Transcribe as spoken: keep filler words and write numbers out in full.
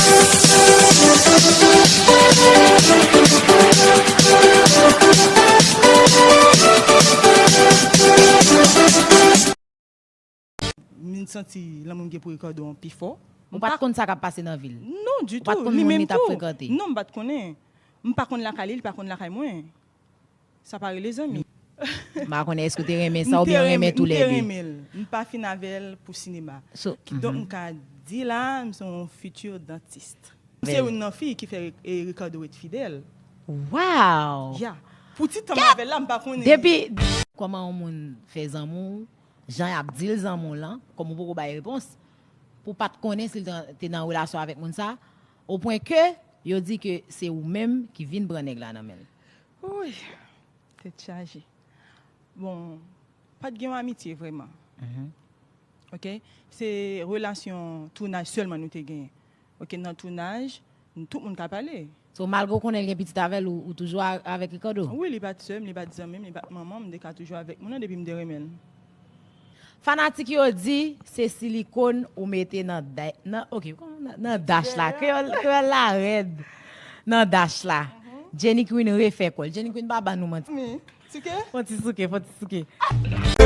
M vin santi lanmou m gen pou Ricardo an pi fò. Ou pa t konn sa k ap pase nan vi l? Non, ditou. Ou pa t konn moun li t ap frekante? Non, m pa t konnen. M pa konn lakay li, li pa konn lakay mwen. Sa pa rele zanmi. M pa konnen èske w te renmen sa oubyen w renmen toulède. M te renmen l. M pa fin avè l pou sinema. Kidonk, m ka di la, m se yon fiti dantis. M se youn nan fi ki fè, e, Ricardo ret fidèl. Wow! Ya. Pou ti tan m avè l la, m pa konnen. Depi kòman yon moun fè zanmi w, jan y ap di l zanmi w lan, kòm ou poko bay repons, pou w pa t konnen si l te, te nan relasyon avèk moun sa, o pwen ke yo di ke se ou menm ki vin pran nèg la nan men l. Wouy, tèt chaje. Bon, pa t gen yon amitye vrèman. Oke? Se relasyon tounaj sèlman nou te genyen. Oke, nan tounaj, tout moun ka pale. So, malgre w konnen l gen pitit avè l, ou, ou toujou a, avèk Ricardo? Wi, li pa t sè m, li pa t zanmi m, li pa t manman m, m te ka toujou avèk moun nan depi m te renmen l. Fanatik yo di se silikòn ou mete nan da-, nan, oke, nan, nan dash la. Kreyòl, kreyòl la rèd. Nan dash la. Jenny Queen refè kò l. Jenny Queen pa ban nou manti. Souke? Fon ti souke, fon ti souke.